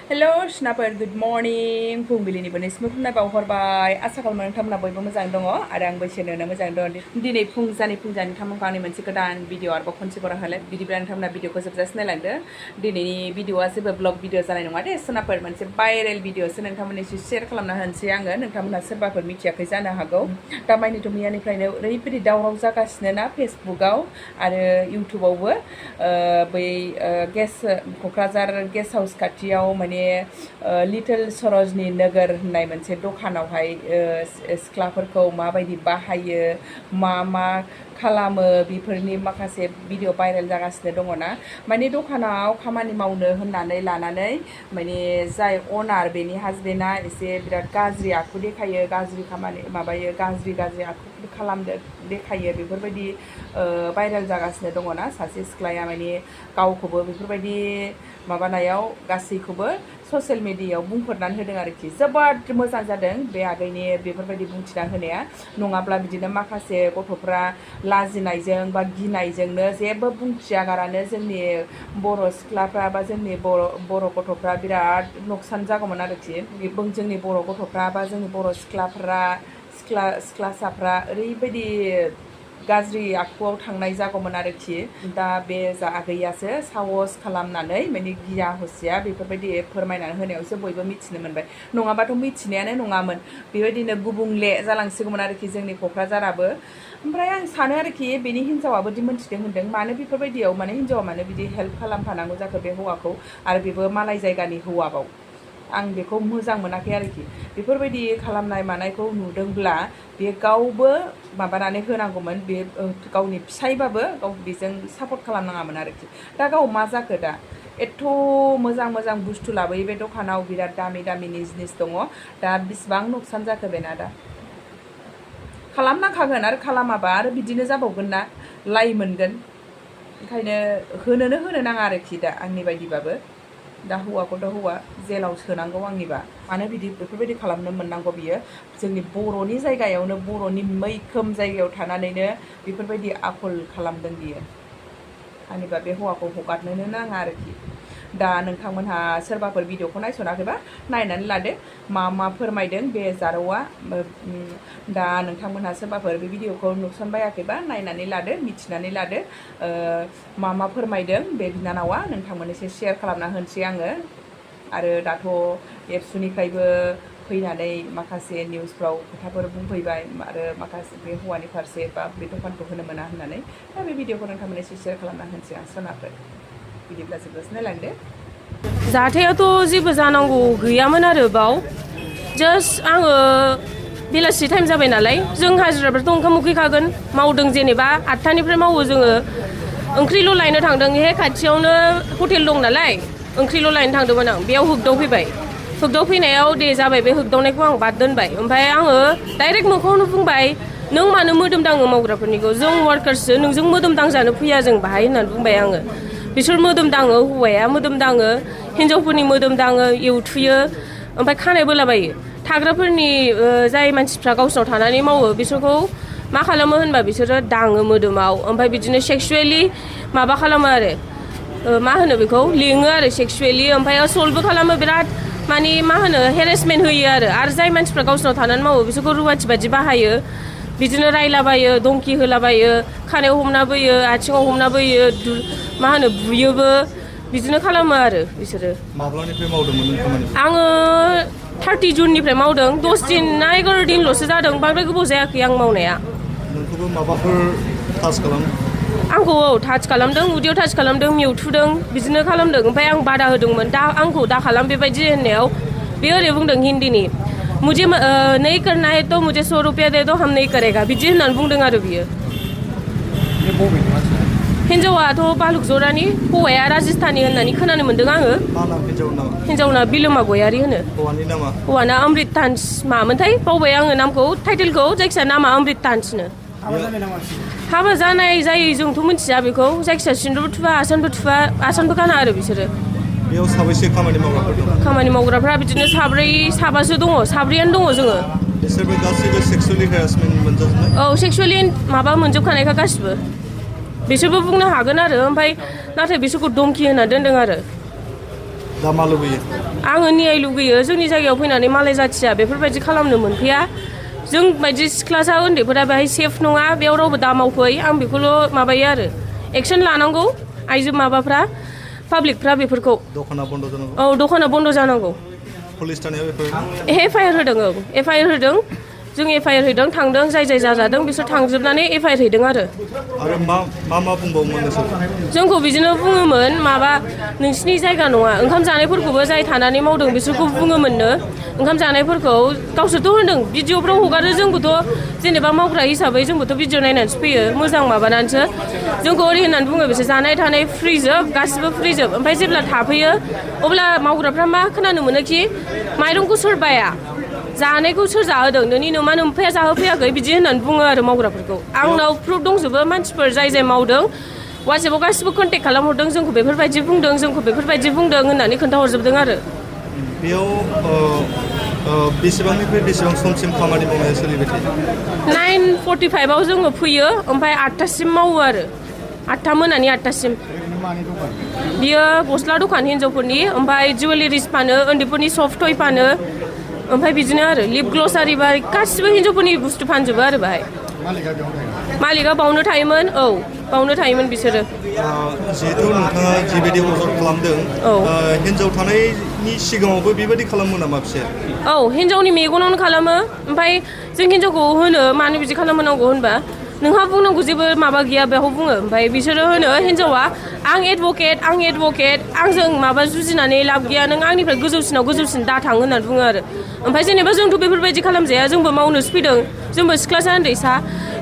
hello स्नापर good morning फुंबिलिनि बोनैसिम खुलुमनाय बावहरबाय आसा खालामो नोंथांमोना बयबो मोजां दङ आरो आंबो इसोरनो मोजां दं दिनै फुंजानि नोंथांमोनखौ आंनि मोनसे गोदान भिडिअ आरोबाव खनसे बरा होलाय बिदिब्ला नोंथांमोना भिडिअखौ जोबजासिम नायलांदो दिनैनि भिडिअआ जेबो ब्लग भिडिअ जानाय नङा दे स्नापर मोनसे भाइरेल भिडिअसो नोंथांमोननिसिम शेयार खालामना होनोसै आङो नोंथांमोना सोरबाफोर मिथियाखै जानो हागौ दा माइनिथ' मैयानिफ्रायनो ओरैबायदि दावराव जागासिनो ना फेसबुकआव आरो इउटुबावबो बै क'क्राझार गेस्ट हाउस खाथियाव माने लिटल सरजनी नगर होननाय मोनसे दखानावहाय सिख्लाफोरखौ माबायदि बाहायो मा खालामो बेफोरनि माखासे भिडिअ भाइरेल जागासिनो दङ ना माने दखानाव खामानि मावनो होननानै लानानै माने जाय अनार बेनि हाजबेन्डआ एसे बिराद गाज्रि आखु देखायो गाज्रि खामानि माबायो गाज्रि आखु खालामदो देखायो बेफोरबायदि भाइरेल जागासिनो दङ ना सासे सिख्लाया माने गावखौबो बेफोरबायदि माबानायाव गासैखौबो ससियेल मिडियायाव बुंफोरनानै होदों आरोखि जोबोद मोजां जादों बे आगैनि बेफोरबायदि बुंथिना होनाया नङाब्ला बिदिनो माखासे गथ'फ्रा लाजिनायजों बा गिनायजोंनो जेबो बुंथियागारानो जोंनि बर' सिख्लाफ्रा बा जोंनि बर' गथ'फ्रा बिराद नुकसान जागौमोन आरोखि जोंनि बर' गथ'फ्रा बा जोंनि बर' सिख्लासाफ्रा ओरैबायदि गाज्रि आखुआव थांनाय जागौमोन आरोखि दा बे आगैयासो साहस खालामनानै माने गिया हसिया बेफोरबायदि फोरमायनानै होनायावसो बयबो मिथिनो मोनबाय नङाबाथ' मिथिनायानो नङामोन बेबायदिनो गुबुंले जालांसिगौमोन आरोखि जोंनि क'क्राझाराबो ओमफ्राय आं सानो आरोखि बेनि हिन्जावाबोदि मोनथिदों होनदों मानो बेफोरबायदियाव माने हिन्जावा मानो बिदि हेल्प खालामफानांगौ जाखो बे हौवाखौ आरो बेबो मालाय जायगानि हौवाबाव आं बेखौ मोजां मोनाखै आरोखि बेफोरबायदि खालामनाय मानायखौ नुदोंब्ला बे गावबो माबानानै होनांगौमोन बे गावनि फिसायबाबो गाव बेजों सापर्ट खालामनाङामोन आरोखि दा गाव मा जाखो दा एथ' मोजां बुस्थु लाबोयो बे दखानाव बिराद दामिनि जिनिस दङ दा बिसिबां नुकसान जाखो बेना दा खालामनांखागोन आरो खालामाबा आरो बिदिनो जाबावगोन ना लाइ मोनगोन ओंखायनो होनो नाङा आरोखि दा आंनि बायदिबाबो दा हौवाखौथ' हौवा जेलाव सोनांगौ आंनिबा मानो बेफोरबायदि खालामनो मोननांगौ बियो जोंनि बर'नि जायगायावनो बर'नि मैखोम जायगायाव थानानैनो बेफोरबायदि आखल खालामदों बियो आंनिबा बे हौवाखौ हगारनोनो नाङा आरोखि दा नोंथांमोनहा सोरबाफोर भिडिअखौ नायसनाखैबा नायनानै लादो मा फोरमायदों बे जारौआ दा नोंथांमोनहा सोरबाफोर बे भिडिअखौ नुसनबायाखैबा नायनानै लादो मिथिनानै लादो मा फोरमायदों बे बिनानावा नोंथांमोननिसिम शेयार खालामना होनोसै आङो आरो दाथ' एबसुनिफ्रायबो फैनानै माखासे निउसफ्राव खोथाफोर बुंफैबाय आरो माखासे बे हौवानि फारसे बा बे दखानखौ होनो मोना होननानै दा बे भिडिअखौ नोंथांमोननिसिम शेयार खालामना होनोसै आं सोनाफोर बिदिब्ला जोबजासिम नायलांदो जाथायाथ' जेबो जानांगौ गैयामोन आरो बाव जास्ट आङो बेलासि टाइम जाबाय नालाय जों हाजिराफ्राथ' ओंखाम उखैखागोन मावदों जेनेबा 8टानिफ्राय मावो जोङो ओंख्रिल' लायनो थांदों हे खाथियावनो हटेल दं नालाय ओंख्रिल' लायनो थांदोंमोन आं बेयाव होगदावफैनायाव दे जाबाय बे होगदावनायखौ आं बाद दोनबाय ओमफ्राय आङो डाइरेक्ट मोखाङावनो बुंबाय नों मानो मोदोम दाङो मावग्राफोरनिखौ जों वार्कार्ससो नोंजों मोदोम दांजानो फैया जों बाहाय होननानै बुंबाय आङो बिसोर मोदोम दाङो हौवाया मोदोम दाङो हिन्जावफोरनि मोदोम दाङो एवथुयो ओमफ्राय खानाय बोलाबायो थाग्राफोरनि जाय मानसिफ्रा गावसोराव थानानै मावो बिसोरखौ मा खालामो होनबा बिसोरो दाङो मोदोमाव ओमफ्राय बिदिनो सेक्सुवेलि माबा खालामो आरो मा होनो बेखौ लिङो आरो सेक्सुवेलि ओमफ्राय असल्टबो खालामो बिराद माने मा होनो हेरेसमेन्ट होयो आरो जाय मानसिफ्रा गावसोराव थानानै मावो बिसोरखौ रुवाथि बादि बाहायो बिदिनो रायलाबायो दंखि होलाबायो खानायाव हमना बोयो आथिङाव हमना बोयो मा होनो बुयोबो बिदिनो खालामो आरो बिसोरो माब्लानिफ्राय मावदोंमोन खामानि आङो 30 जुननिफ्राय मावदों 10 दिन ना 11 दिनल'सो जादों बांद्राय गोबाव जायाखै आं मावनाया नोंखौबो माबाफोर टाच खालामो आंखौ टाच खालामदों उदैयाव टाच खालामदों मेवथुदों बिदिनो खालामदों ओमफ्राय आं बादा होदोंमोन आंखौ दा खालाम बेबायदि होननायाव बे ओरै बुंदों हिन्दीनि मुझे नहीं करना है तो मुझे 100 रुपया दे दो हम नहीं करेगा बिदि होननानै बुंदों आरो बियो हिन्जावाथ' बालुक जरानि हौवाया राजस्थानी होननानै खोनानो मोन्दों आङो हिन्जावना बिलोमा गयारि होनो हौवाना अमृत तान्स मामोनथाय बावबाय आङो नामखौ टाइटेलखौ जायखिया नामा अमृत तान्सनो हाबा जानाय जायै जोंथ' मिथिया बेखौ जायखिया सिन्दुर थुबा आसानबो गाना आरो बिसोरो बेयाव साबैसे खामानि मावग्राफ्रा बिदिनो साबासो दङ साब्रैयानो दङ जोङो बिसोरबो गासैबो सेक्सुवेलि हेरासमेन्ट मोनजोबनाय औ सेक्सुवेलि माबा मोनजोबखानायखा गासिबो बिसोरबो बुंनो हागोन आरो ओमफ्राय नाथाय बिसोरखौ धमकि होना दोनदों आरो दा मा लुबैयो आङो न्याय लुगैयो जोंनि जायगायाव फैनानै मालाय जाथिया बेफोरबायदि खालामनो मोनफैया जों बायदि सिख्लासा उन्दैफोरा बेहाय सेफ नङा बेयाव रावबो दा मावफै आं बेखौल' माबायो आरो एक्सन लानांगौ आइजो माबाफ्रा पाब्लिकफ्रा बेफोरखौ दखाना बन्द जानांगौ औ दखाना बन्द जानांगौ पुलिस थानायाव बेफोर एफआइआर होदों औ एफआइआर होदों जों एफआइआर हैदों थांदों जाय जाय जाजादों बिसोर थांजोबनानै एफआइआर हैदों आरो मा बुंबावोमोन नोंसोर जोंखौ बिदिनो बुङोमोन माबा नोंसिनि जायगा नङा ओंखाम जानायफोरखौबो जाय थानानै मावदों बिसोरखौ बुङोमोननो ओंखाम जानायफोरखौ गावसोरथ' होनदों भिडिअफ्राव हगारो जोंबोथ' जेनेबा मावग्रा हिसाबै जोंबोथ' भिडिअ नायनानैसो फैयो मोजां माबानानैसो जोंखौ ओरै होननानै बुङो बिसोर जानाय थानाय फ्रिजोब गासिबो फ्रिजोब ओमफ्राय जेब्ला थाफैयो अब्ला मावग्राफ्रा मा खोनानो मोनोखि माइरंखौ सोर बाया जानायखौ सोर जाहोदों नोंनि नोमा नोम्फाया जाहोफैयाखै बिदि होननानै बुङो आरो मावग्राफोरखौ आंनाव प्रुफ दंजोबो मानसिफोर जाय जाय मावदों वाट्सएपाव गासिबो कन्टेक्ट खालामहरदों जोंखौ बेफोरबायदि बुंदों जोंखौ बेफोरबायदि बुंदों होननानै खोन्थाहरजोबदों आरो बेयाव बेसेबांनिफ्राय बेसेबां समसिम खामानि मावनाया सोलिबाय थायो 9:45 जोङो फैयो ओमफ्राय 8टासिम मावो आरो 8टा मोनानि 8टासिम बियो गस्ला दखान हिन्जावफोरनि ओमफ्राय जुवेलारिस फानो उन्दैफोरनि सफ्ट टय फानो ओमफ्राय बिदिनो आरो लिप ग्लसारि बा गासिबो हिन्जावफोरनि बुस्थु फानजोबो आरो बाहाय मालिका बावनो थायोमोन औ बावनो थायोमोन बिसोरो जिहेतु नोंथाङा जिबायदि अजद खालामदों हिन्जाव थानायनि सिगाङावबो बेबायदि खालामो नामा फिसाया औ हिन्जावनि मेगनावनो खालामो ओमफ्राय जों हिन्जावखौ होनो मानो बिदि खालामनांगौ होनबा नोंहा बुंनांगौ जेबो माबा गैया बेखौ बुङो ओमफ्राय बिसोरो होनो हिन्जावा आं एडभकेट आंजों माबा जुजिनानै लाब गैया नों आंनिफ्राय गोजौसिन दाथां होननानै बुङो आरो ओमफ्राय जेनेबा जोंथ' बेफोरबायदि खालामजाया जोंबो मावनोसो फैदों जोंबो सिख्लासा उन्दैसा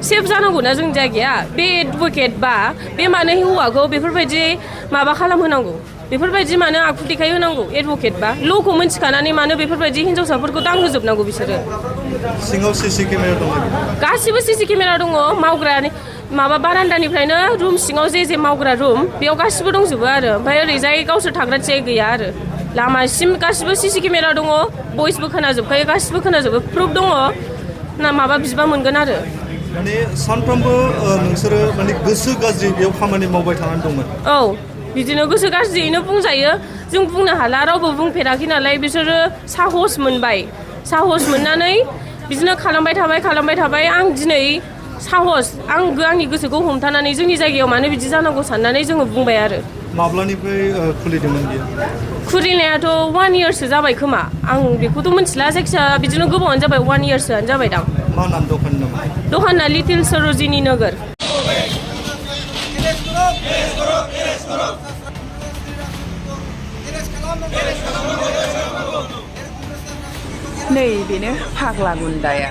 सेफ जानांगौना जोंनि जायगाया बे एडभकेट बा बे मानो हौवाखौ बेफोरबायदि माबा खालामहोनांगौ बेफोरबायदि मानो आखु देखायहोनांगौ एडभकेट बा ल'खौ मिन्थिखानानै मानो बेफोरबायदि हिन्जावसाफोरखौ दांहोजोबनांगौ बिसोरो सिङाव सिसि केमेरा दं गासिबो सिसि केमेरा दङ मावग्रानि माबा बारान्दानिफ्रायनो रुम सिङाव जे मावग्रा रुम बेयाव गासिबो दंजोबो आरो ओमफ्राय ओरैजाय गावसोर थाग्रा थियाय गैया आरो लामासिम गासिबो सिसि केमेरा दङ भइसबो खोनाजोबखायो गासिबो खोनाजोबो प्रुफ दङ ना माबा बिबा मोनगोन आरो माने सानफ्रोमबो नोंसोरो माने गोसो गाज्रि बेयाव खामानि मावबाय थानानै दंमोन औ बिदिनो गोसो गाज्रियैनो बुंजायो जों बुंनो हाला रावबो बुंफेराखै नालाय बिसोरो साहस मोनबाय साहस मोननानै बिदिनो खालामबाय थाबाय आं दिनै साहस आंनि गोसोखौ हमथानानै जोंनि जायगायाव मानो बिदि जानांगौ साननानै जोङो बुंबाय आरो माब्लानिफ्राय खुलिदोंमोन बियो खुलिनायाथ' 1 इयारसो जाबाय खोमा आं बेखौथ' मिथिला जायखिजाया बिदिनो गोबावानो जाबाय 1 इयारसोआनो जाबाय दां मा नाम दखानना लिटिल सरोजिनी नगर नै बेनो फाग्ला गुन्दाया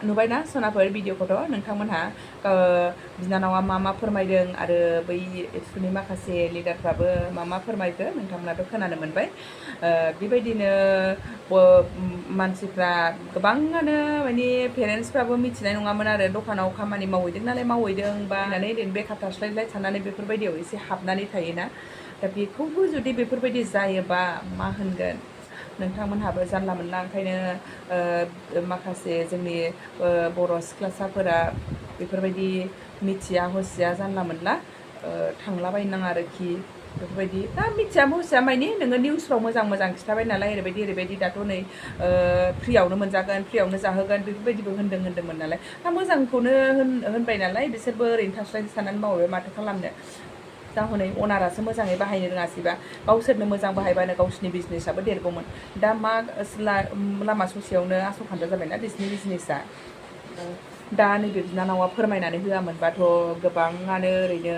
नुबायना सनाफोर भिडिअखौथ' नोंथांमोनहा बिनानावा मा फोरमायदों आरो बै एबसुनि माखासे लिडारफ्राबो मा फोरमायखो नोंथांमोनाथ' खोनानो मोनबाय बेबायदिनो मानसिफ्रा गोबाङानो माने पेरेन्टसफ्राबो मिथिनाय नङामोन आरो दखानाव खामानि मावहैदों नालाय मावहैदों बा होननानै ओरैनो बेखार थास्लायलाय साननानै बेफोरबायदियाव एसे हाबनानै थायोना दा बेखौबो जुदि बेफोरबायदि जायोबा मा होनगोन नोंथांमोनहाबो जानला मोनला ओंखायनो माखासे जोंनि बर' सिख्लासाफोरा बेफोरबायदि मिथिया हसिया जानला मोनला थांलाबायनाङा आरोखि बेफोरबायदि दा मिथिया हसिया माने नोङो निउसफ्राव मोजां खिथाबाय नालाय ओरैबायदि दाथ' नै फ्रियावनो मोनजागोन फ्रियावनो जाहोगोन बेफोरबायदिबो होन्दोंमोन नालाय दा मोजांखौनो होनबाय नालाय बिसोरबो ओरैनो थास्लायनो साननानै मावबाय माथो खालामनो दा हनै अनारासो मोजाङै बाहायनो रोङासैबा गावसोरनो मोजां बाहायबानो गावसिनि बिजनेसाबो देरगौमोन दा मा लामा ससेयावनो आस'खान्दा जाबायना बिसिनि बिजनेसा दा नैबे बिनानावा फोरमायनानै होआमोनबाथ' गोबाङानो ओरैनो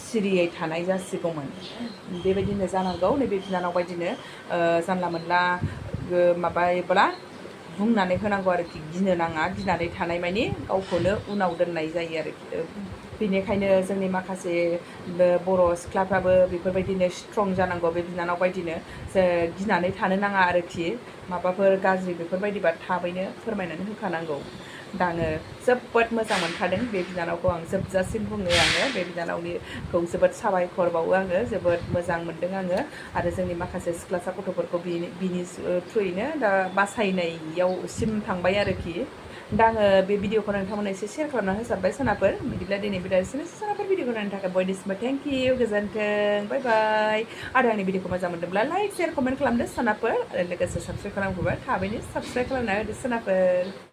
सिरियै थानाय जासिगौमोन बेबायदिनो जानांगौ नैबे बिनानाव बायदिनो जानला मोनला माबायोब्ला बुंनानै होनांगौ आरोखि गिनो नाङा गिनानै थानाय मानि गावखौनो उनाव दोननाय जायो आरोखि बेनिखायनो जोंनि माखासे बर' सिख्लाफ्राबो बेफोरबायदिनो स्ट्रं जानांगौ बे बिनानाव बायदिनो गिनानै थानो नाङा आरोखि माबाफोर गाज्रि बेफोरबायदिबा थाबैनो फोरमायनानै होखानांगौ दा आङो जोबोद मोजां मोनखादों बे बिनानावखौ आं जोबजासिम बुङो आङो बे बिनानावनिखौ जोबोद साबायखर बावो आङो जोबोद मोजां मोनदों आङो आरो जोंनि माखासे सिख्लासा गथ'फोरखौ बिनि थ्रुयैनो दा बासायनायावसिम थांबाय आरोखि दा आङो बे भिडिअखौ नोंथांमोननो एसे शेयार खालामना होसाबबाय सोनाफोर बिदिब्ला दिनै बिदायसिम सोनाफोर भिडिअखौ नायनो थाखाय बयनिसिमबो थेंक इउ गोजोन्थों बाय बाय आरो आंनि भिडिअखौ मोजां मोनदोंब्ला लाइक शेयार कमेन्ट खालामदो सोनाफोर आरो लोगोसे साबस्क्राइब खालामखोबा थाबैनो साबस्क्राइब खालामना होदो सोनाफोर